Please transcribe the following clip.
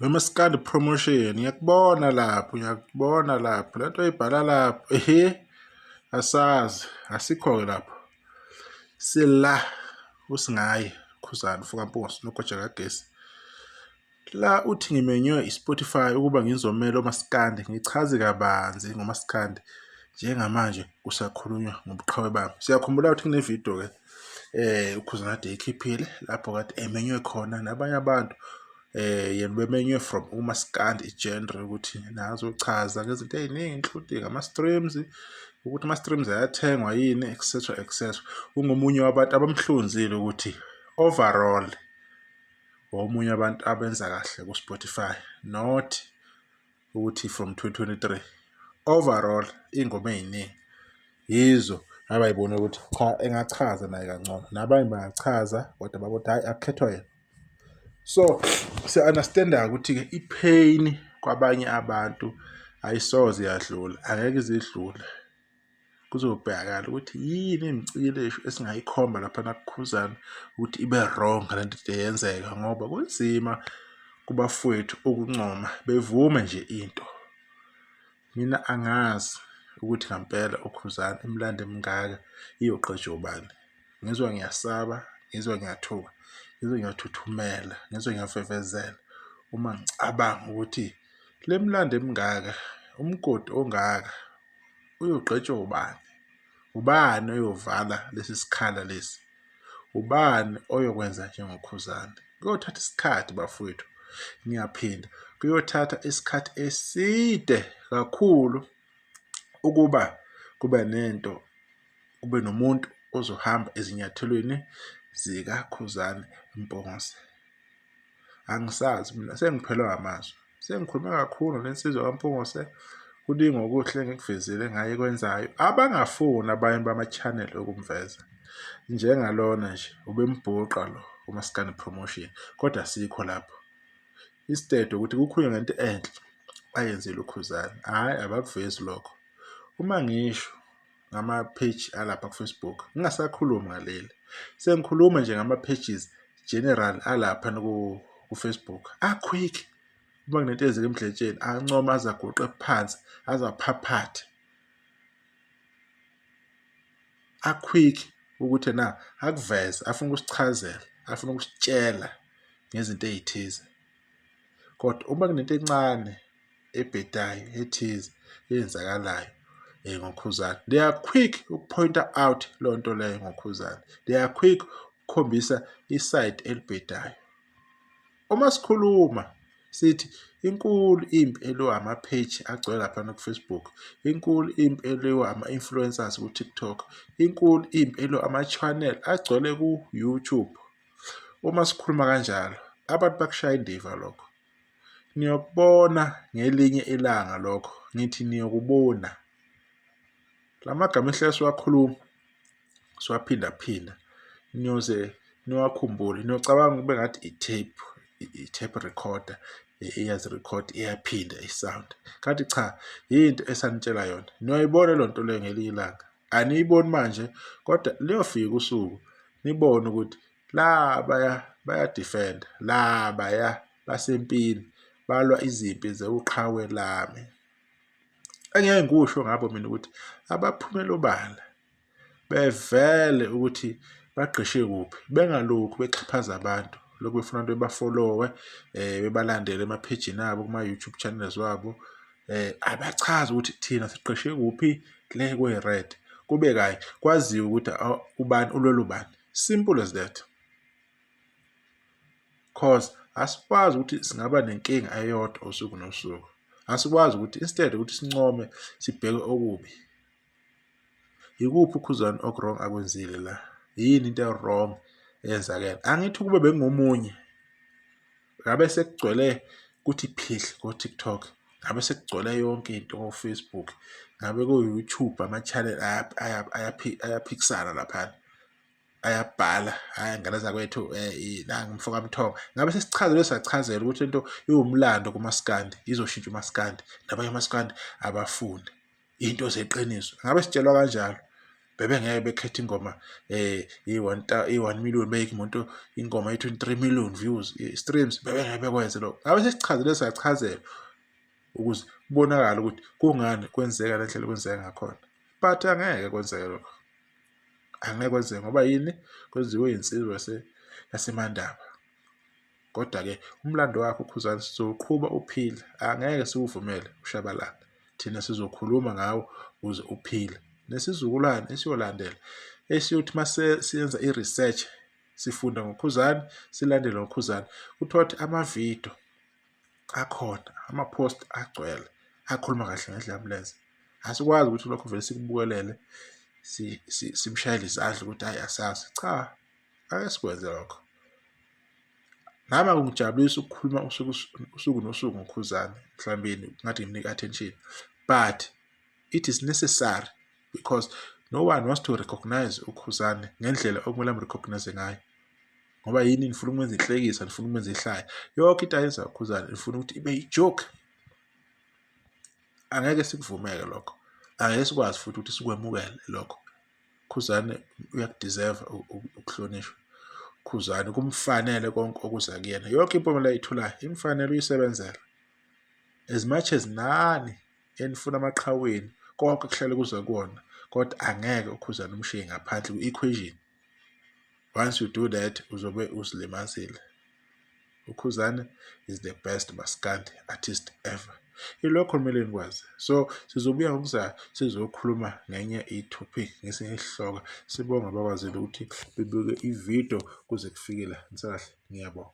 WeMaskandi Promotion, ngiyakubona lapho, ngiyakubona lapho, le nto oyibhala lapho, ehe, asazi, asikho-ke lapho. Sila usingaye Khuzani mfokaMpungose nogwaja kagesi. La uthi ngimenywe i-Spotify ukuba ngizomela omaskandi ngichaze kabanzi ngomaskandi njengamanje kusakhulunywa ngobuqhawe bami. Siyakhumbula ukuthi kune-video-ke uKhuzani kade eyikhiphile lapho kade emenywe khona nabanye abantu yena ubemenywe from umaskandi i-genre ukuthi nazochaza ngezinto ey'ningi including ama-streams ukuthi ama-streams ayathengwa yini etc etc. Ungomunye wabantu abamhlonzile ukuthi overall omunye abantu abenza kahle ku-Spotify not ukuthi from 2023 overall iy'ngoma ey'ningi yizo abayibona ukuthi cha engachaza naye kangcono nabanye bangachaza kodwa babothi hhayi akukhethwa yena. So siya-understand-a ukuthi-ke i-pain kwabanye abantu ayisoze yadlula, angeke ize idlule. Kuzobhekakala ukuthi yini imicikilisho esingayikhomba laphana kuKhuzani ukuthi ibe wrong le nto eyenzeka ngoba kunzima kubafowethu ukuncoma bevume nje into. Mina angazi ukuthi ngampela uKhuzani imilando emingaka iyogqitshwa ubani. Ngizwa ngiyasaba, ngizwa ngiyathuka, ngizwa ngiyathuthumela, ngizwa ngiyavevezela uma ngicabanga ukuthi le milando emingaka, umgodi ongaka uyogqitshwa ubani? Ubani oyovala lesi sikhala lesi? Ubani oyokwenza njengoKhuzani? Kuyothatha isikhathi bafowethu, ngiyaphinda, kuyothatha isikhathi eside kakhulu ukuba kube nento, kube nomuntu ozohamba ezinyathelweni zikaKhuzani Mpungose. Angisazi mina sengiphelelwa amazwi. Sengikhulume kakhulu nensizwa kaMpungose, kuningi okuhle engikuvezile ngaye ekwenzayo. Abangafuni abanye bama-channel ukumveza njengalona nje ubembhuqa lo uMaskandi Promotion kodwa asikho lapho. Instead ukuthi kukhulunywe ngento enhle ayenzile uKhuzani, hhayi abakuvezi lokho. Uma ngisho ngama-page alapha ku-Facebook ngingasakhulumi ngaleli sengikhuluma nje ngama-pages general alapha ku-Facebook a-quick uma kunento eyenzeka emdletsheni ancoma aze aguqe phansi aze aphaphathe a-quick ukuthi na akuveze afuna ukusichazela afuna ukusitshela ngezinto ey'thize kodwa uma kunento encane ebhedayo ethize eyenzakalayo ngoKhuzani. They are quick ukupointa out leyo nto leyo ngoKhuzani. They are quick ukukhombisa isayidi elibhedayo. Uma sikhuluma sithi inkulu impi eliwa ama-page agcwele laphana ku-Facebook, inkulu impi eliwa ama-influencers ku-TikTok, inkulu impi eliwa ama-channel agcwele ku-YouTube. Uma sikhuluma kanjalo abantu bakushaya indiva lokho. Niyokubona ngelinye ilanga lokho, ngithi niyokubona. La magama ehlale siwakhuluma siwaphindaphinda niyoze niwakhumbule, niyocabanga kube ngathi i-tape, i-tape recorder iyazi-record iyaphinda i-sound. Kanti cha, yinto esanitshela yona. Niyoyibona leyo nto leyo ngelinye ilanga. Aniyiboni manje kodwa liyofika usuku nibone ukuthi labaya bayadefenda, labaya basempini balwa izimpi zewuqhawe lami. Engeke ngikusho ngabo mina ukuthi abaphumele obala bevele ukuthi bagqishe kuphi bengalokhu bexhaphaza abantu lokhu befuna abantu bebafolowe bebalandele emaphejini abo kuma-YouTube channels wabo abachaze ukuthi thina siqeshe kuphi le kwe-red kube kayi kwaziwe ukuthi ubani ulwela ubani simple as that. Cause asikwazi ukuthi singaba nenkinga eyodwa usuku nosuku. Asikwazi ukuthi instead ukuthi sincome sibheke okubi. Yikuphi uKhuzani oku-wrong akwenzile la? Yini into e-wrong eyenzakele? Angithi ukube bengingomunye ngabe sekugcwele kuthi phihli ko-TikTok, ngabe sekugcwele yonke into ko-Facebook, ngabe ko-YouTube ama-channel ayaphikisana laphana. Ayabhala hhayi ngane zakwethu nangu umfo kaMthongo. Ngabe sesichazelwe sachazela ukuthi lento iwumlando kumaskandi, izoshintsha umaskandi nabanye omaskandi abafunde into zeqiniso. Ngabe sitshelwa kanjalo. Bebengeke bekhethe ingoma i-1 million beyike umuntu ingoma ye-23 million views streams, bebengeke bekwenze lokho. Ngabe sesichazele sachazelwa ukuze kubonakale ukuthi kungani kwenzeka le ndlela kwenzeka ngakhona, but angeke kwenzeke lokho, angeke kwenzeke ngoba yini? Kwenziwe insizwa yaseMandaba. Kodwa-ke umlando wakhe uKhuzani sizowuqhuba uphile, angeke siwuvumele ushabalala. Thina sizokhuluma ngawo ukuze uphile nesizukulwane esiyolandela, esiyothi mase siyenza i-research sifunda ngoKhuzani, silandele ngoKhuzani, kuthiwa ukuthi amavidiyo akhona, ama-post agcwele akhuluma kahle ngeDlamlenze. Asikwazi ukuthi lokho vele sikubukelele simshayele izandla ukuthi hhayi asazi. Cha, ake sikwenze lokho. Nami akungijabulisi ukukhuluma usuku usuku nosuku ngoKhuzani, mhlawumbe ngathi ngimnika i-attention, but it is necessary because no one wants to recognize uKhuzani ngendlela okumele am-recognize ngayo. Ngoba yini? Nifuna ukumenza inhlekisa, nifuna ukumenza ihlaya. Yonke into ayenza uKhuzani nifuna ukuthi ibe i-joke. Angeke sikuvumeke lokho, angeke sikwazi futhi ukuthi sikwemukele lokho. Khuzani uyaku-deserve ukuhlonishwa. Khuzani kumfanele konke okuza kuyena, yonke impumelelo ayitholayo imfanele, uyisebenzela. As much as nani enifuna amaqhaweni konke kuhlale kuza kuwona, kodwa angeke uKhuzani umshiye ngaphandle kwi-equation. Once you do that, uzobe uzilimazile. UKhuzani is the best maskandi artist ever. Ilokho kumele nikwazi. So sizobuya ngokuzayo sizokhuluma ngenye i-topic, ngesinye isihloko. Sibonga abakwazile ukuthi bebuke ividiyo kuze kufike la. Nisakahle, ngiyabonga.